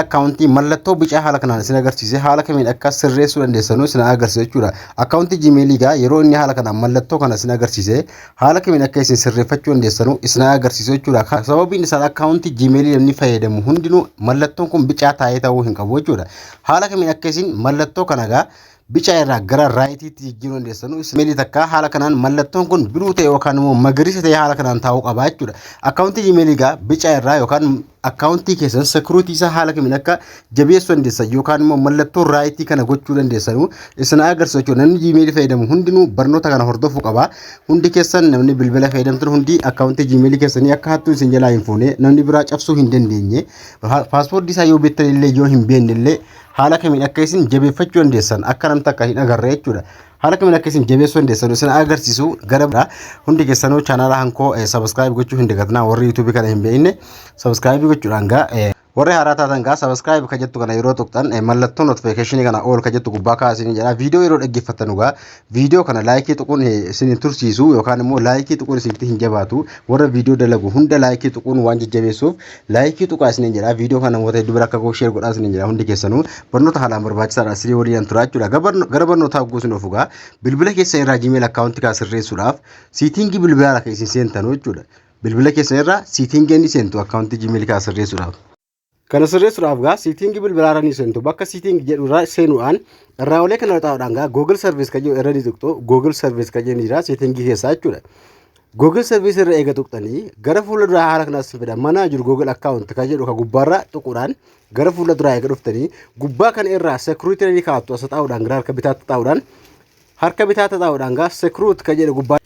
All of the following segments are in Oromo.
Akkaawuntii mallattoo bicaa haala kanaan isin agarsiise haala kamiin akka sirreessuu dandeessanuu isin agarsiisa jechuudha. Akkaawuntii Gmailii gaa yeroo inni haala kanaan mallattoo kana isin agarsiise haala kamiin akka isin sirreeffachuu dandeessanuu isin agarsiisa jechuudha. Sababiin isaan akkaawuntii Gmailii namni fayyadamu hundinuu mallattoon kun bicaa taa'ee ta'uu hin qabu jechuudha. Haala kamiin akka isin mallattoo kana gaa bicaa irraa gara rightiitti jijjiiruu dandeessanuu imeelii takka haala kanaan mallattoon kun blue ta'e yookaan immoo magariisa ta'e haala kanaan taa'uu qaba jechuudha. Akkaawuntii Gmailii gaa bicaa irraa yookaan akkaawuntii keessan security isaa haala kamiin akka jabeessuu dandeessan yookaan immoo mallattoo rightii kana gochuu dandeessanuu isin agarsiisa jechuudha. Namni Gmailii fayyadamu hundinuu barnoota kana hordofuu qaba. Hundi keessan namni bilbila fayyadamtan hundi akkaawuntii Gmailii keessanii akka hattuun isin jalaa hin fuune, namni biraa cabsuu hin dandeenye, passwordii isaa yoo beektan illee yoo hin beekne illee, haala kamiin akka isin jabeeffachuu dandeessan akka namni akka hin agarre jechuudha. Haala kamiin akka isin jabeessuu dandeessan isin agarsiisu. Gara biraa hundi keessanuu chaanaala hankoo subscribe gochuu hin dagatinaa. Warri YouTubeii kana hin beekne subscribe gochuudhaan gaa warri haaraa taatan gaa subscribe ka jettu kana yeroo tuqxan mallattoo notificationii kana all ka jettu gubbaa kaasanii jedha. Viidiyoo yeroo dhaggeeffattan gaa viidiyoo kana likeii tuquun isin hin tursiisu yookaan immoo likeii tuquun isinitti hin jabaatu. Warra viidiyoo dalagu hunda likeii tuquun waan jajjabeessuuf likeii tuqaa isiniin jedha. Viidiyoo kana namoota hedduu bira akka ga'u share godhaa isiniin jedha. Hundi keessanuu barnoota haalaan barbaachisaadha asirii waliin turaa jechuudha. Gara barnootaa hogguu isin ofu gaa bilbila keessan irraa Gmail akkaawuntii kaa sirreessuudhaaf settingii bilbilaa akka isin seentanu jechuudha. Bilbila keessan irraa settingii inni seentu akkaawuntii Gmail kaa sirreessuudhaaf. Kana sirreessuudhaaf gaa settingii bilbilaa irra ni seentu. Bakka setting jedhu irraa seenuudhaan irraa olee kana xaa'uudhaan gaa Google Service kan jedhu irra ni tuqxu. Google Service kan jedhu ni jira settingii keessaa jechuudha. Google Service irra eega tuqxanii gara fuula duraa haala kanaas fida. Mana jiru Google Account kan jedhu kan gubbaarra tuquudhaan gara fuula duraa eega dhuftanii gubbaa kana irraa security ni kaa'attu. Asa xaa'uudhaan gara harka bitaatti xaa'uudhaan, harka bitaatti xaa'uudhaan gaa security kan jedhu gubbaa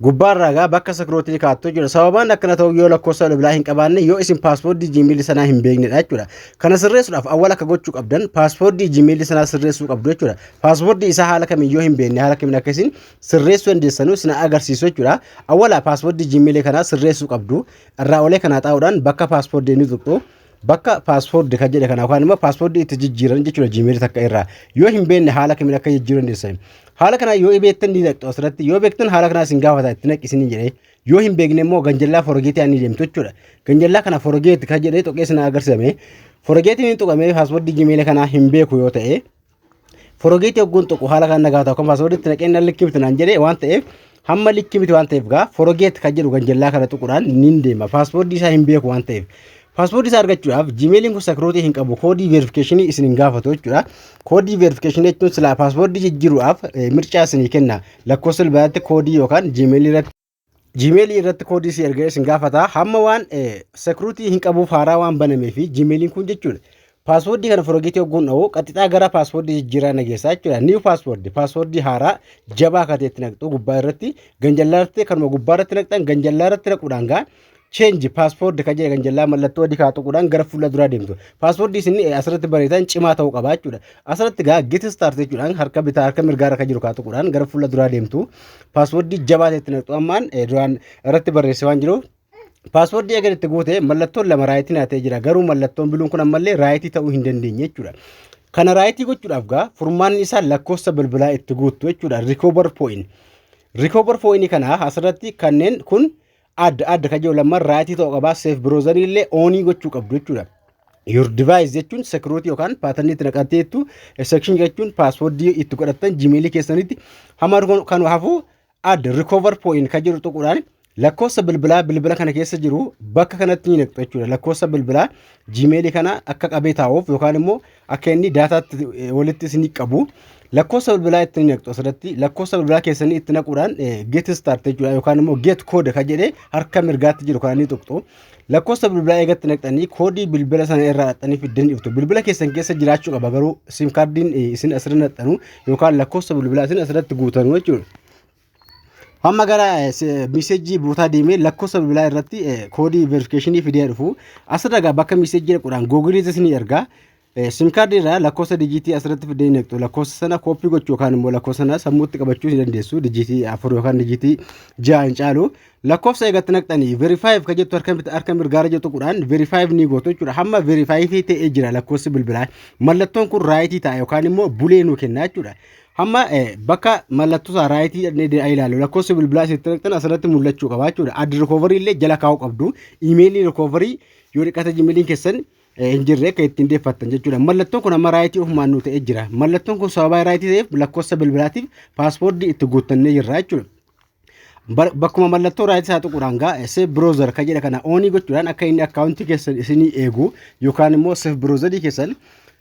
gubbaarraa gaa bakka security kaa'attu jechuudha. Sababaan akkana ta'u yoo lakkoofsa bilbilaa hin qabaanne, yoo isin passwordii Gmailii sanaa hin beeknedha jechuudha. Kana sirreessuudhaaf awwal akka gochuu qabdan passwordii Gmailii sanaa sirreessuu qabdu jechuudha. Passwordii isaa haala kamiin yoo hin beekne haala kamiin akka isin sirreessuu dandeessanuu isin agarsiisu jechuudha. Awwala passwordii Gmailii kanaa sirreessuu qabdu. Irraa olee kanaa xaa'uudhaan bakka passwordii ni tuqxu. Bakka passwordii kan jedhe kana yookaan immoo passwordii itti jijjiiran jechuudha. Gmailii takka irraa yoo hin beekne haala kamiin akka jijjiiruu dandeessan. Haala kana yoo beektan ni naqxu asirratti. Yoo beektan haala kanaa isin gaafata, itti naqi isin jedhee. Yoo hin beekne immoo ganjallaa forgetii ni deemtu jechuudha. Ganjallaa kana forget kan jedhee tuqee isin agarsiisame. Forgetiin hin tuqamee passwordii Gmailii kanaa hin beeku yoo ta'e, forgetii hogguun tuqu haala kana gaafata. Yookaan passwordii itti naqee nan likkii miti naan jedhee waan ta'eef, hamma likkii miti waan ta'eef gaa forget kan jedhu ganjallaa kana tuquudhaan nin deema, passwordii isaa hin beeku waan ta'eef. Passwordii isaa argachuudhaaf Gmailiin kun security hin qabu, koodii verificationii isin hin gaafatu jechuudha. Koodii verificationii jechuun silaa passwordii jijjiiruudhaaf mircaa isinii kenna. Lakkoofsa bilbilaatti koodii yookaan Gmailii irratti koodii si ergee isin gaafata. Hamma waan security hin qabuuf haaraa waan banamee fi Gmailiin kun jechuudha. Passwordii kana forgetii hogguun dha'u qaxxixaa gara passwordii jijjiiraa nageessaa jechuudha. New passwordii, passwordii haaraa jabaa akka ta'etti naqxu gubbaa irratti, ganjallaa irratti, kanuma gubbaa irratti naqxan. Ganjallaa irratti naquudhaan gaa change password kan jedhe ganjallaa mallattoo adii kaa tuquudhaan gara fuula duraa deemtu. Passwordii isin asirratti barreessan cimaa ta'uu qaba jechuudha. Asirratti gaa get start jechuudhaan harka bitaa harka mirgaa irra kan jiru kaa tuquudhaan gara fuula duraa deemtu. Passwordii jabaa ta'etti naqxu. Ammaan duraan irratti barreesse waan jiruuf passwordii eega itti guute mallattoon lama rightii naa ta'ee jira. Garuu mallattoon blueun kun ammallee rightii ta'uu hin dandeenye jechuudha. Kana rightii gochuudhaaf gaa furmaanni isaa lakkoofsa bilbilaa itti guuttu jechuudha. Recovery phone. Recovery phone kana asirratti kanneen kun adda adda kan jiru lamman rightii ta'uu qabaa. Safe browserii illee onii gochuu qabdu jechuudha. Your device jechuun security yookaan patternii itti naqatteettu, section jechuun passwordii itti godhattan Gmailii keessanitti. Hamma kan hafu add recovery phone kan jedhu tuquudhaan lakkoofsa bilbilaa bilbila kana keessa jiru bakka kanatti ni naqxu jechuudha. Lakkoofsa bilbilaa Gmailii kana akka qabee taa'uuf yookaan immoo akka inni daataatti walitti isinii qabu lakkoofsa bilbilaa itti ni naqxu asirratti. Lakkoofsa bilbilaa keessanii itti naquudhaan get start jechuudha yookaan immoo get code kan jedhee harka mirgaatti jiru kana ni tuqxu. Lakkoofsa bilbilaa eegatti naqxanii koodii bilbila sana irraa dhaqxanii fiddanii dhuftu. Bilbila keessan keessa jiraachuu qaba garuu SIM cardiin isin asirra naqxanu yookaan lakkoofsa bilbilaa isin asirratti guutanu jechuudha. Hamma gara messageii buutaa deemee lakkoofsa bilbilaa irratti koodii verificationii fidee dhufu. Asirra gaa bakka messageii dhaquudhaan Googleii isinii ergaa. SIM cardii irraa lakkoofsa digitii asirratti fidee naqxu. Lakkoofsa sana copy gochuu yookaan immoo lakkoofsa sana sammuutti qabachuu ni dandeessu. Digitii 4 yookaan digitii 6 hin caalu. Lakkoofsa eegatti naqxanii verify kan jettu harka mirgaarra jettu tuquudhaan verify ni gootu jechuudha. Hamma verify ta'ee jira lakkoofsi bilbilaa. Mallattoon kun rightii ta'a yookaan immoo blue nuu kenna jechuudha. Hamma bakka mallattoo isaa rightii jedhanii ilaalu lakkoofsi bilbilaa isitti naqxan asirratti mul'achuu qaba jechuudha. Add recovery illee jala kaa'uu qabdu. Emailii recovery yoo dhiqata Gmailiin keessan Hin jirre akka ittiin deeffattan jechuudha. Mallattoon kun amma right ofumaan nu ta'ee jira. Mallattoon kun sababa right ta'eef lakkoofsa bilbilaatiif password itti guuttannee jirra jechuudha. Bakkuma mallattoo right isaa tuquudhaan gaa safe browser kan jedha kana on gochuudhaan akka inni akkaawuntii keessan isinii eegu yookaan immoo safe browserii keessan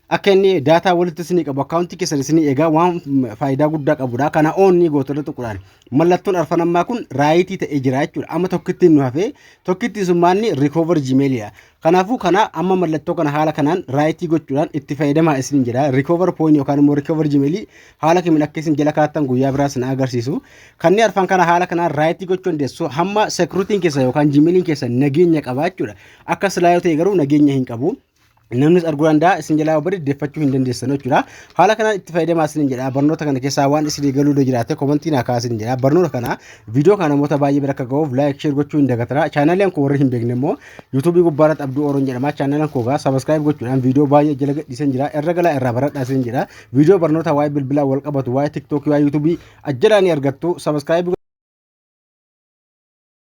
akka inni data walitti isinii qabu, akkaawuntii keessan isinii eegaa waan faayidaa guddaa qabudha. Kana on gootu irra tuquudhaan mallattoon arfanammaa kun right ta'ee jira jechuudha. Amma tokkittiin nu hafee, tokkittiin sun maanni? Recover Gmailidha. Kanaafuu kana amma mallattoo kana haala kanaan right gochuudhaan itti fayyadamaa isin jedha. Recover phone yookaan immoo recover Gmailii haala kamiin akka isin jala kaattan guyyaa biraas na agarsiisu. Kanneen arfan kana haala kanaan right gochuu dandeessu, hamma securityn keessa yookaan Gmailiin keessa nageenya qaba jechuudha. Akka silaa yoo ta'e garuu nageenya hin qabu. Namnis arguu danda'a, isin jalaa bari deeffachuu hin dandeessan jechuudha. Haala kanaan itti fayyadamaa isin jedha. Barnoota kana keessaa waan isin galuu jiraate comment naa kaasaa isin jedha. Barnoota kana, viidiyoo kana namoota baay'ee bira akka ga'uuf like, share gochuu hin dagatinaa. Chaanaliin koo warri hin beekne immoo YouTubeii gubbaarratti Abduu Oroon jedhama. Chaanaliin koo gaa subscribe gochuudhaan viidiyoo baay'ee jala gadhiisan jira. Irra galaa irraa baradhaa isin jedha. Viidiyoo barnoota waa'ee bilbilaa wal qabatu, waa'ee TikTokii, waa'ee YouTubeii ajjalaa ni argattu. Subscribe.